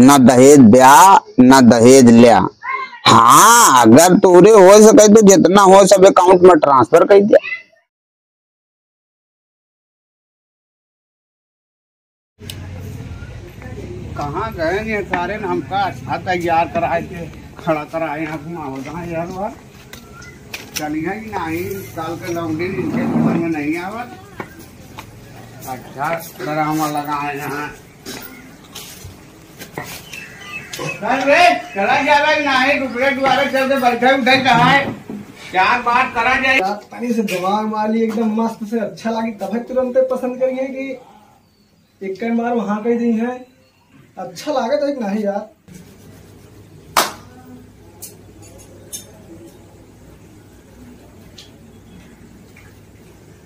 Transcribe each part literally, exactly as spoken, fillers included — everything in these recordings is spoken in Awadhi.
ना दहेज द्या, ना दहेज ल्या। हाँ, अगर तोरे हो सके तो जितना हो सब account में transfer कर द्या। कहाँ गए ये सारे न, हमका अच्छा तैयार कराए के खड़ा कराए यहाँ घुमावत हैं यार। बार चलिए कि नहीं, साल के लौंडे इनके समझ में नहीं आवत। अच्छा ड्रामा लगाए यहाँ। चल रे, चला जावे कि नाही, दूसरे दुआरे चल के बैठे उठे कहाँ है? चार बात करा जाए। यार, तनी से दिमाग मार ली, एकदम मस्त से अच्छा लागी, तब तुरंते पसंद करिए कि एक कई बार वहाँ कही दी है, अच्छा लागत है कि नाही यार?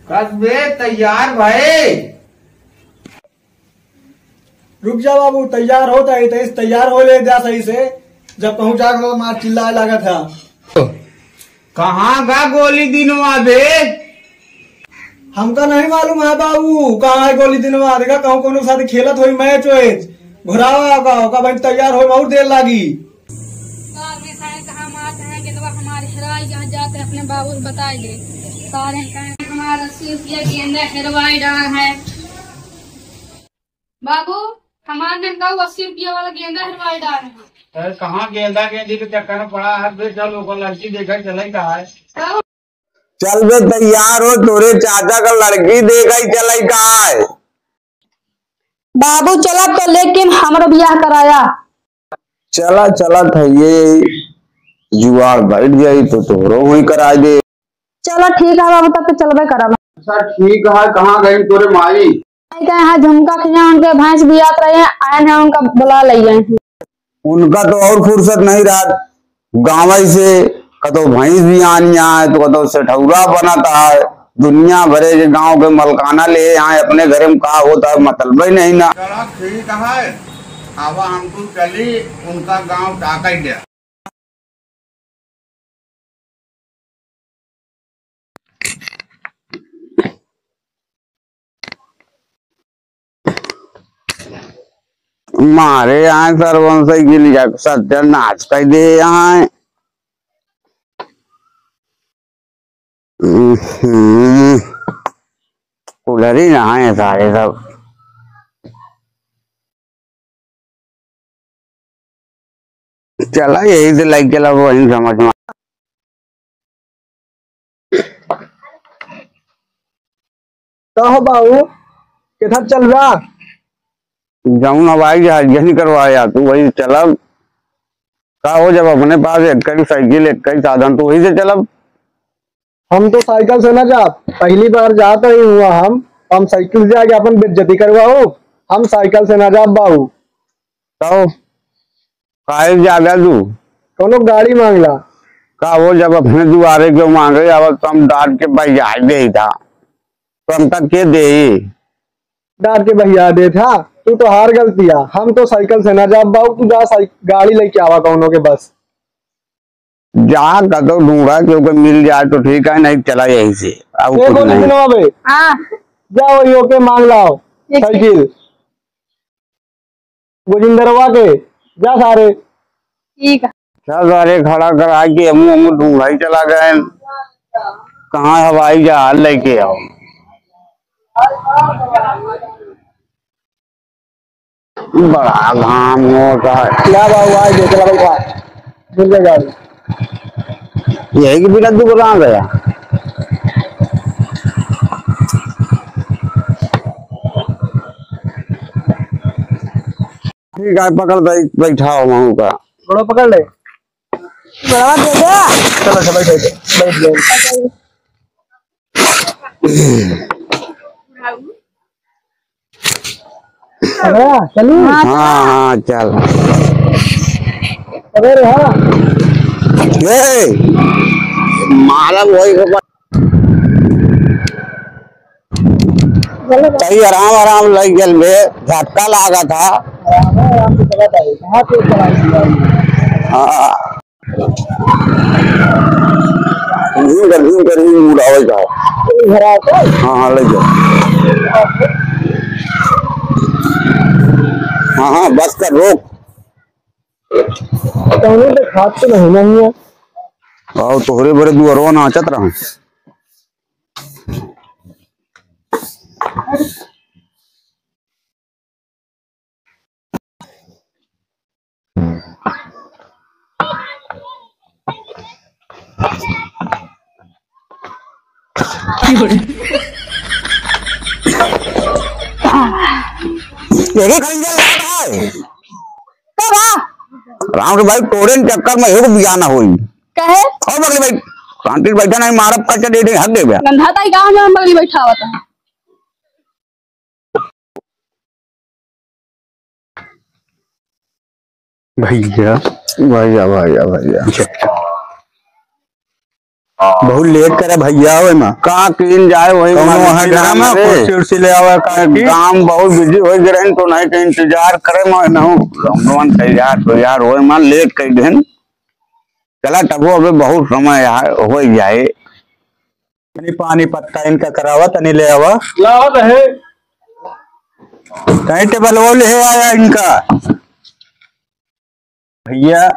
कस बे तैयार भाई। रुक जा बाबू, तैयार होत है, तैस तैयार हो ले जा सही से। जब कहूँ जाके मार चिल्लाए लागत है। कहाँ गा गोली दिनवा बे? हमका नहीं मालूम है बाबू, कहाँ है गोली दिनवा? देखा कहूँ कोनो साथ खेलत होई मैच वैच। घुरावा का, ओका भाई तैयार होई, बहुत देर लागी। बाग में सारे कहाँ मारते हैं, गेंदवा हमारे हेराई, यहाँ जाते अपने बाबू से बताए दे। सारे कहें हमारा अस्सी रुपया गेंदा हेरवाई डाला है। बाबू, हमार नंगा अस्सी रुपया वाला गेंदा हरवाए डाल रहे हैं। अरे, कहाँ गेंदा गेंदी के चक्कर में पड़ा है? बे, चल, ओकर लड़की देखे चले का है? चल बे, तैयार हो, तोरे चाचा का लड़की देखे चले का है? बाबू, चला तो, लेकिन हमरो बियाह कराया। चला, चला, था ये जुआड़ बैठ जाई तो तोहरो वहीं कराए दे। चलो ठीक है बाबू, तब तो चलबे करब। अच्छा ठीक है, कहाँ गई तोरे माई? माई के यहाँ झुमका खिया, उनके भैंस बियात रहे हैं, आए हैं उनका बुला ले आए हैं। उनका तो और फुर्सत नहीं रहत, गाँव से कतो भैंस भी आनी आए तो कतो सेठौरा बनत आए, दुनिया भरे के गाँव के मलकाना ले आए, अपने घरे में का होता है मतलब ही नहीं ना। चलो ठीक है, आवा हमको चली उनका गाँव ताकत दे। मारे यहाँ सरवन साइकिल का सत्यानाश कर दे यहाँ। हम्म, उधर ही ना है सारे सब। चला, यही से लाइक चला, वही समझ में। का हो बाबू, किधर चल रहा? जौन हवाई जहाज यही करवाया, तू वही चलब। का हो, जब अपने पास एक ही साइकिल, एक ही साधन, तो वही से चलब। हम तो साइकिल से ना जाब, पहली बार जात ही हुआ हम, हम साइकिल से आके अपन बेइज्जती करवाओ, हम साइकिल से ना जाब बाबू। तो काहे जाबे तू? कोनो गाड़ी मांगला। का हो, जब अपने दुआरे के मांगे, अब तुम डांट के बहिया दे था, तो हम तक के दे? डांट के बहिया दे था, तू तो हार गलतिया, हम तो साइकिल से ना जाब बाबू, तू जा साइ-, गाड़ी लेके आवा कोनो के बस। जा कतो ढूंढा, केहू के मिल जाए तो ठीक है, नहीं चला यही से। अब ए, कुछ गोली नहीं। दिनवा बे। हाँ। जा वही ओके मांग लाओ ठीक है। साइकिल। गोजिंदरवा के, जा सारे। ठीक है। जा सारे खड़ा करा के हमू, हमू ढूंढाई चला गए। कहाँ हवाई जहाज लेके आओ। बड़ा घाम होता है। ला बाबू, आज देख ला बैठा। मिल गया गाड़ी। यही के बिना दुबरा गया। ठीक है, पकड़ दे, बैठा हो वहाँ का। बड़ा पकड़ ले। बड़ा दे दे। चलो, चलो, बैठ, बैठ, बैठ गए। अरे, चलू। हाँ, हाँ, चल। अरे, हाँ। ए, मारा वही को। सही, आराम, आराम लग गल बे, झटका लागा था। आराम, आराम से चला था, कहाँ पे चला था? हाँ। घूम कर, घूम कर ही मूड आवे का। हाँ, हाँ, ले जाओ। हाँ, हाँ, बस कर, रोक। कौनो देखात तो नहीं, नहीं है। आओ, तोहरे बरे दुअरवा नाचत रहा। यही खंजर लाग है। का बा? राम के भाई, तोरे चक्कर में एगो बियाह ना होई। काहे? और बगली भाई, शांति से बैठा नहीं, मारब कच्चा दे दे, हक दे बे। गंधा ताई गाँव में हम बगली बैठा होता। भैया, भैया, भैया, भैया। बहुत लेट करे भैया, ओए माँ। का कीन जाए, वही कौनो माँ वहाँ की ड्रामा नाम रे। कुर्सी उर्सी ले आवा, का की? काम बहुत बिजी हो गए हैं, तो नहीं तो इंतजार करे, मैं ना हूँ। भगवान तैयार तो यार, ओए माँ, लेट कर देन। चला तबो, अबे बहुत समय है, हो ही जाए। तनी पानी पत्ता इनका करावा, तनी ले आवा। लावत है। तनी टेबल वो ले आया इनका। भैया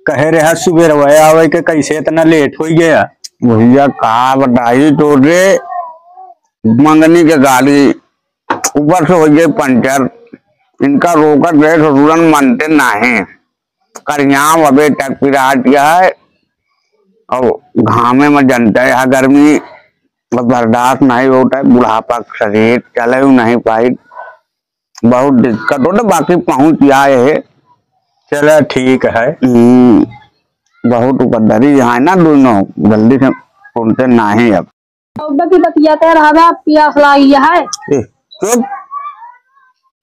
कहे रहा सुबेर वह आवे के, कैसे इतना लेट हो गया? भैया का बताई तो रे, मंगनी के गाड़ी ऊपर से हो गए पंचर, इनका रोकत रहे ससुरन मानते नहीं। करियाव अबे तक पिरात है, और घामे में जनता है गर्मी, बस बर्दाश्त नहीं होता है, बुढ़ापा के शरीर चले नहीं पाई, बहुत दिक्कत होता, बाकी पहुँच आए है। चला ठीक है। हम्म, बहुत उपद्रवी है ना दोनों, जल्दी से सुनते नहीं अब। अब की बतियाते रहबे, पियास लागी है। ए, चुप।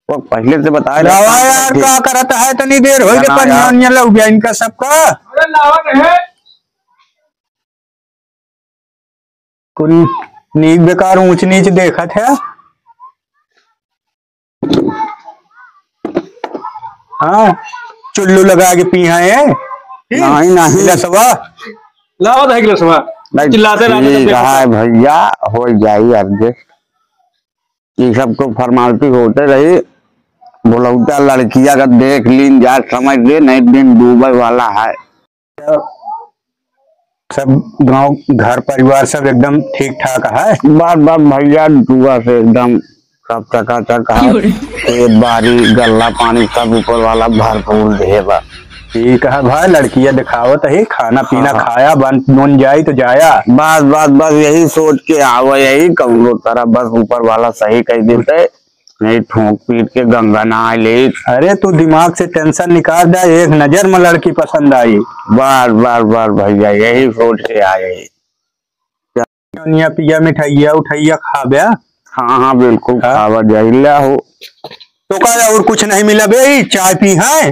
वो पहले से बताए रवा रहता यार, ठीक। का करत है, तनी देर हो गए, ना पनिया यार। उनिया लग गया इनका सबका। अरे लावत है। कुल नीक बेकार ऊंच नीच देखत है। हाँ, चुल्लू लगा के पी है। नहीं, नहीं। गिलासवा। लावत है गिलासवा। नहीं, चिल्लाते रहते ठीक है भैया, हो जाई adjust। ये सब तो formality होते रही। बुलौता लड़किया का देख लीन जा, समझ ले, नहीं दिन डूबे वाला है। सब गांव, घर परिवार सब एकदम ठीक ठाक है? बस, बस भैया, दुआ से एकदम सब चकाचक है। क्यों रे? खेत बाड़ी, गल्ला पानी सब ऊपर वाला भरपूर दे बा। ठीक है भाई, लड़किया दिखावत है, खाना पीना हाँ, हाँ। खाया, बन, बन जाई तो जाया। बस, बस, बस यही सोच के आवे, यही कौनो तरह बस ऊपर वाला सही कह देते। नहीं, ठोक पीट के गंगा नहाए ले। अरे, तू दिमाग से tension निकाल दे, एक नजर में लड़की पसंद आई। बस, बस, बस भैया, यही सोच के आए। दुनिया पिया, मिठाइया उठाइया खाबे। हाँ, हाँ, बिल्कुल हाँ। खावा जाई, ले हो। तो का और कुछ नहीं मिला बे, चाय पी है?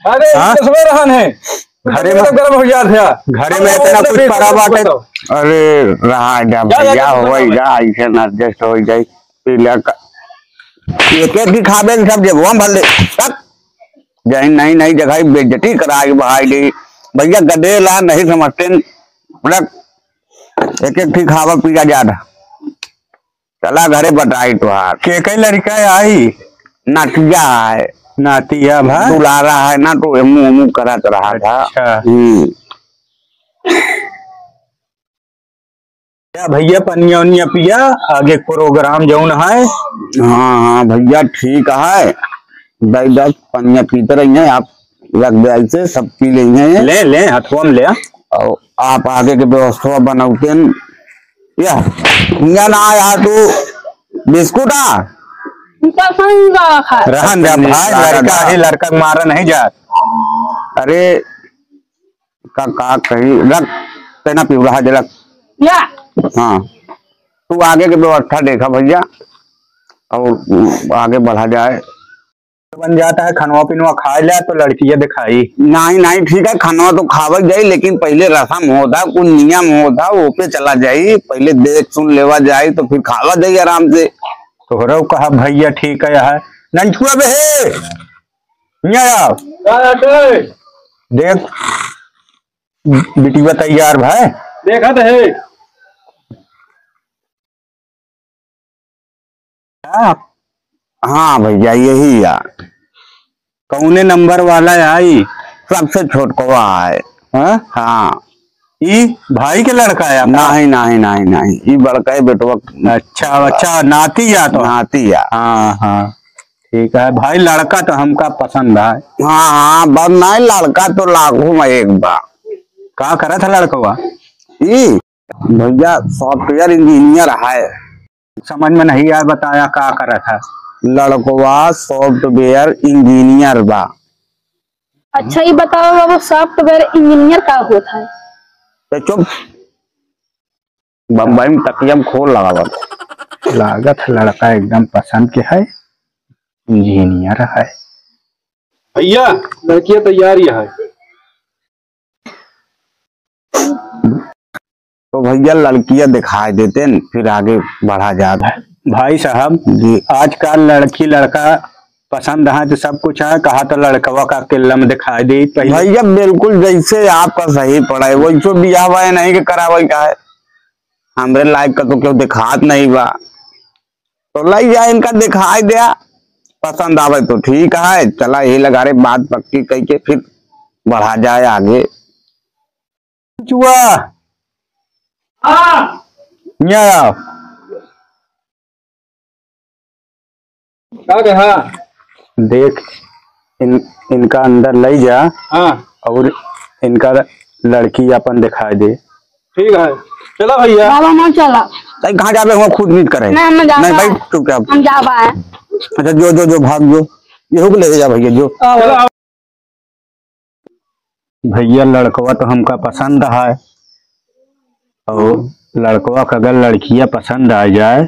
अरे, हाँ? इसमें रहन है। घरे में गरम हो जात है। घरे में इतना कुछ पड़ा बाटे। अरे, रहा जा जा, जा, भैया, जा, हो जा। जा, ऐसे न adjust हो जाई। पी ले का। एक एक ही खाबे सब जेबवा में भर ले। तक। जाई नई नई जगह बेइज्जती करा के बहाई ली। भैया गदेला नहीं समझते। रख। एक एक ठीक खावा पिया जात। चला घरे बताई तोहार। के के लड़का आई? नातिया है। नातिया भा? दुलारा है ना तो मुँह मुँह करत रहा था। अच्छा। हम्म। या भैया, पनिया उनिया पिया, आगे program जौन है। हाँ, हाँ, भैया, ठीक है। दई दस पनिया पीते रहिए, आप रख दे, ऐसे सब पी लेंगे। ले, ले, हथुआ में ले। और आप आगे के व्यवस्था बनौते न। या, या ना आया तू, बिस्कुट आ? पसंद का खा। रहन दे भाई, लड़का है, लड़का के मारा नहीं जात। अरे, का, का कही, रख, तेना पिउरा है, रख। या। हाँ, तू आगे के व्यवस्था देखा भैया, और आगे बढ़ा जाए। बन जाता है, खनवा पिनवा खा ले तो लड़किया दिखाई। नहीं, नहीं, ठीक है, खनवा तो खावा जाई, लेकिन पहले रसम होता, कुछ नियम होता, वो पे चला जाई, पहले देख सुन लेवा जाई, तो फिर खावा जाई आराम से। तोहरो कहा भैया, ठीक है, है नंचुआ बे हे। हियाँ आओ। का बाटे? देख, बिटिया तैयार भाई। देखत है। हाँ। हाँ भैया, यही यार। कौने नंबर वाला आई? सबसे छोटकवा है। हाँ? हाँ। ई भाई के लड़का है आपका? नहीं, नहीं, नहीं, नहीं, ई बड़का है बेटवा। अच्छा, अच्छा, नाती या तो? नाती या। हाँ, हाँ, ठीक है भाई, लड़का तो हमका पसंद है। हाँ, हाँ, बस नहीं, लड़का तो लाखों में एक बा। का करत है लड़कवा? ई भैया software engineer है। समझ में नहीं आया, बताया का करत है? लड़कवा software engineer बा। अच्छा, ये बताओ बाबू, software engineer का होत है? ए, चुप। बम्बई में तकिया में खोल लगावत। लागत है लड़का एकदम पसंद के है, engineer है। भैया, लड़किया तैयार ही है। तो भैया, लड़किया दिखाई देते न, फिर आगे बढ़ा जात। भाई साहब जी। आजकल लड़की लड़का पसंद है तो सब कुछ है, कहा तो लड़कवा का किल्ला में दिखाई दे पहले। भैया, बिल्कुल जैसे आपका सही पड़ा है, वैसे बियाह वाह नहीं के करावे का है। हमरे लायक का तो क्यों दिखात नहीं बा, तो लई जा, इनका दिखाई द्या, पसंद आवे तो ठीक है, चला यही लगा रे, बात पक्की कई के फिर बढ़ा जाए आगे। चुआ। हाँ। यहाँ आओ। का कहा? देख, इन, इनका अंदर लई जा। हाँ। और इनका लड़की अपन दिखाई दे। ठीक है, चला भैया। बाबा, हम चला। तई कहाँ जाबे, हुआ खुद नीत करे। नहीं, हम ना जाबे। नहीं भाई, चुपचाप। हम जाबा है। अच्छा, जो, जो, जो, भाग जो। यहू के ले जा भैया, जो। चला। भैया, लड़कवा तो हमका पसंद है, और लड़कवा का अगर लड़किया पसंद आ जाए,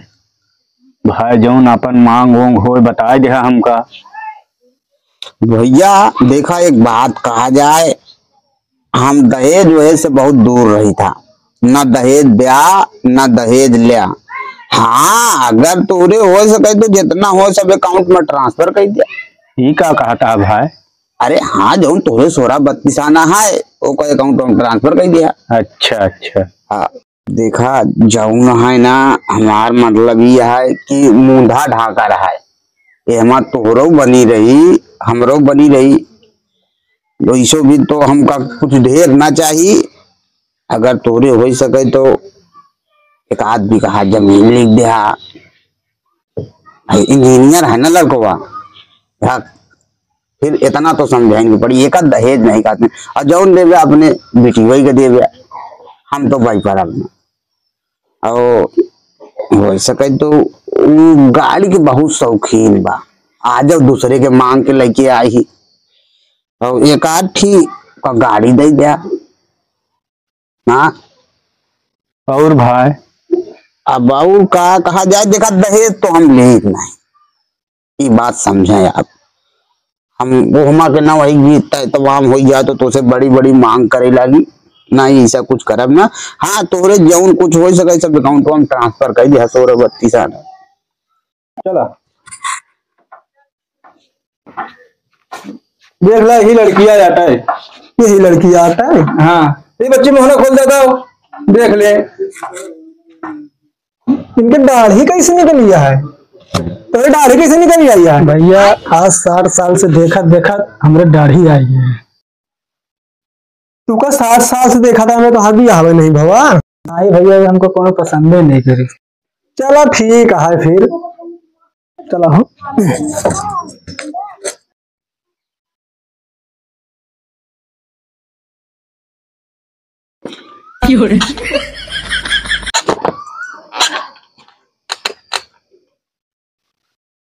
भाई, जौन अपन मांग वोंग होए, बताए देहा हमका। भैया, देखा, एक बात कहा जाए, हम दहेज वहेज से बहुत दूर रही था, ना दहेज द्या, ना दहेज ल्या। हाँ, अगर तोरे हो सके तो जितना हो सब account में transfer कर द्या। ई का कहता है भाई? अरे हाँ, जौन तोरे सोरा बत्तीस आना है, ओकर account में transfer कर द्या। अच्छा, अच्छा। हाँ, देखा, जौन है ना, हमार मतलब ई है कि मुंधा ढाका रहा है, ये हमार तोहरो बनी रही, हमरो बनी रही। वैसो भी तो हमका कुछ ढेर ना चाही, अगर तोरे हो सके तो एक आध बीघा जमीन लिख द्या। भाई, engineer है ना लड़कवा, हाँ, फिर इतना तो समझाएंगे पड़ी, एक आध दहेज नहीं खाते। और जौन देवे अपने बेटी वही के देवे, हम तो भाई पर अपना। और हो सके तो उ गाड़ी के बहुत शौकीन बा, आ जाओ दूसरे के मांग के लेके आई, और एक आध ठी का गाड़ी दे द्या। हाँ। और भाई? अब और का कहा जाए, देखा, दहेज तो हम लेत नहीं, ई बात समझे आप। हम वो हमा के ना वही गीत तय तमाम हो जाए तो तोसे बड़ी बड़ी मांग करे लागी, ना ही ऐसा कुछ करब ना। हाँ, तोरे जौन कुछ हो सके सब account में transfer कर दे, हसोर बत्तीस आना। चला। देख ला, यही लड़किया आटा है। यही लड़किया आटा है? हाँ। ये बच्ची मोहना खोल देता हो, देख ले। इनके दाढ़ी कैसे निकल गया है? तो ये दाढ़ी कैसे निकल गया है? भैया, आज साठ साल से देखत देखत हमरे दाढ़ी आई है। तू का साठ साल से देखा था, हमें तो हर भी आवे नहीं भवा। नहीं भैया, हमको कोनो पसंदे नहीं करी। चला ठीक है फिर, चला हो।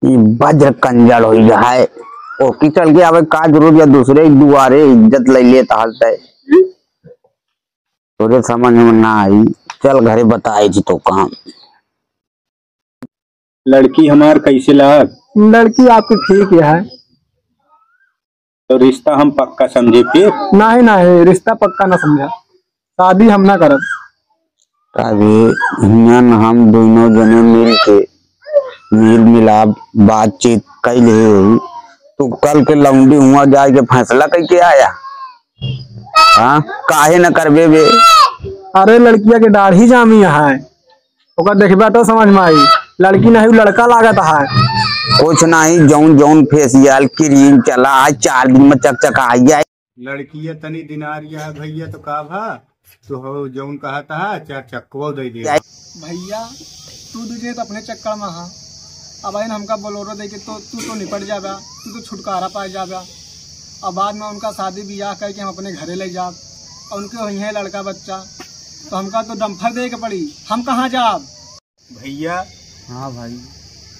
ई वज्र कंजर होई जाए, ओकी चल के आवे का जरूरत या दूसरे के दुआरे इज्जत ले लेत हलते। तोरे समझ में ना आई, चल घरे बताए जी तो काम। लड़की हमार कैसे लाग? लड़की आपकी ठीक है। तो रिश्ता हम पक्का समझे फिर? नहीं, नहीं, रिश्ता पक्का ना समझा, शादी हम ना करब। अरे हियन हम दोनों जने मिल के मेल मिलाप बातचीत कैले होई, तो कल के लौंडी हुआ जाए के फैसला करके आया। हाँ, काहे न करबे बे? अरे लड़किया के दाढ़ी जामी है, ओकर देखबे तो समझ में आई। लड़की नहीं, लड़का लागत है। कुछ नहीं, जौन जौन facial cream चला है, चार दिन में चकचका आई जाए। लड़किया तनी दिनारिया है भइया, तो का भा, तो हो जौन कहत हा, चार चक्कवो दे दे। भइया, तू दूजे तो अपने चक्कर में हा। अब आइन हमका बोलोरो दे के तो तू तो निपट जाबा, तू तो छुटकारा पाए जाबा। अब बाद में उनका शादी बियाह करके हम अपने घरे ले जाब और उनके होइहैं लड़का बच्चा, तो हमका तो डम्फर दे के पड़ी, हम कहाँ जाब? भइया। हाँ भाई।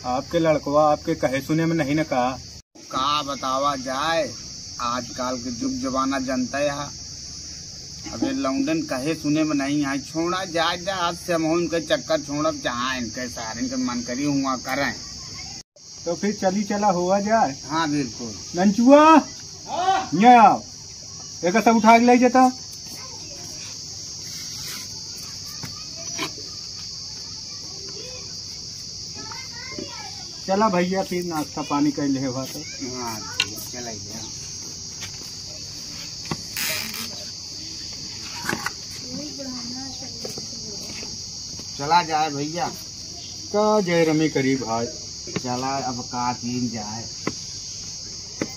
आपके लड़कवा आपके कहे सुने में नहीं न का? का बतावा जाए, आजकल के जुग जमाना जनता है। अब ये लौंडन कहे सुने में नहीं आए, छोड़ा जाए दे, आज से हम उनके चक्कर छोड़ब, जहाँ इनके सारे इनके मन करी हुआ करें। तो फिर चली चला हुआ जाए। हाँ बिल्कुल। नंचुआ, यहाँ आओ, एक सब उठा के ले जाता। चला भइया, फिर नाश्ता पानी कर ले हुआ तो। हाँ, चला गया। चला जाए भइया। का जय रमी करी भाई। चला अब का दिन जाए।